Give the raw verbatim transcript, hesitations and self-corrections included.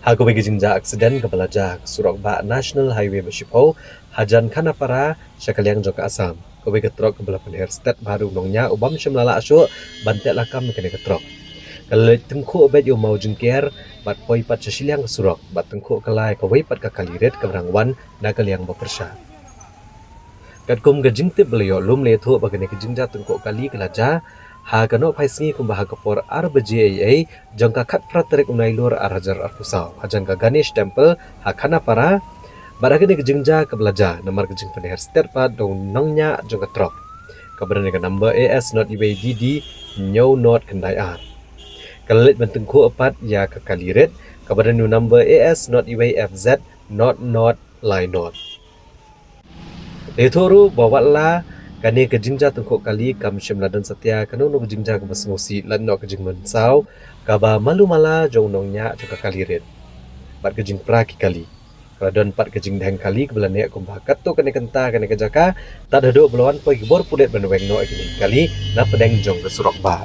Ha kawei ka jingjia aksiden kaba la jia ha ka surok bah National Highway ba shiphew, hajan Khanapara sha ka liang jong ka Assam, kawei ka trok kaba la pynher stet bha da u nongñiah u bym shym la lah shuh ban teh lakam ïa kane ka trok. Ka la leit tyngkhuh beit ïa u maw jingker bad poi pat sha shiliang ka surok bad tyngkhuh kylla ïa kawei pat ka kali rit kaba dang wan na ka liang ba pyrshah. Katkum ka jingtip ba la ïoh lum, la ïathuh ba kane ka jingjia tyngkhuh kali ka la jia ha ka nohphaisngi kumba ha ka por ar baje eiei jong ka khatphra tarik u Nailur ar hajar arphew saw, hajan ka Ganesh Temple ha Khanapara. Bad ha kane ka jingjia kaba la jia namar ka jingpynher stet pat da u nongñiah jong ka trok kaba don ïa ka number A S not iwei D D hynñiew not khyndai ar, ka la leit ban tyngkhuh pat ïa ka kali rit kaba don ïa u number A S not iwei F Z not not lai not. La ïathuh ruh ba wat la kane ka jingjia tyngkhuh kali kam shym la don satia kano kano ka jingjia kaba sngewsih lane ka jingmynsaw kaba malu mala jong u nongñiah jong ka kali rit bad ka jingpra ki kali. Ka la don pat ka jingdheng kali kaba la neh kumba katto katne kynta kane ka jaka, tad haduh ba la wan poi ki bor pulit ban weng noh ïa kine ki kali na pdeng jong ka surok bah.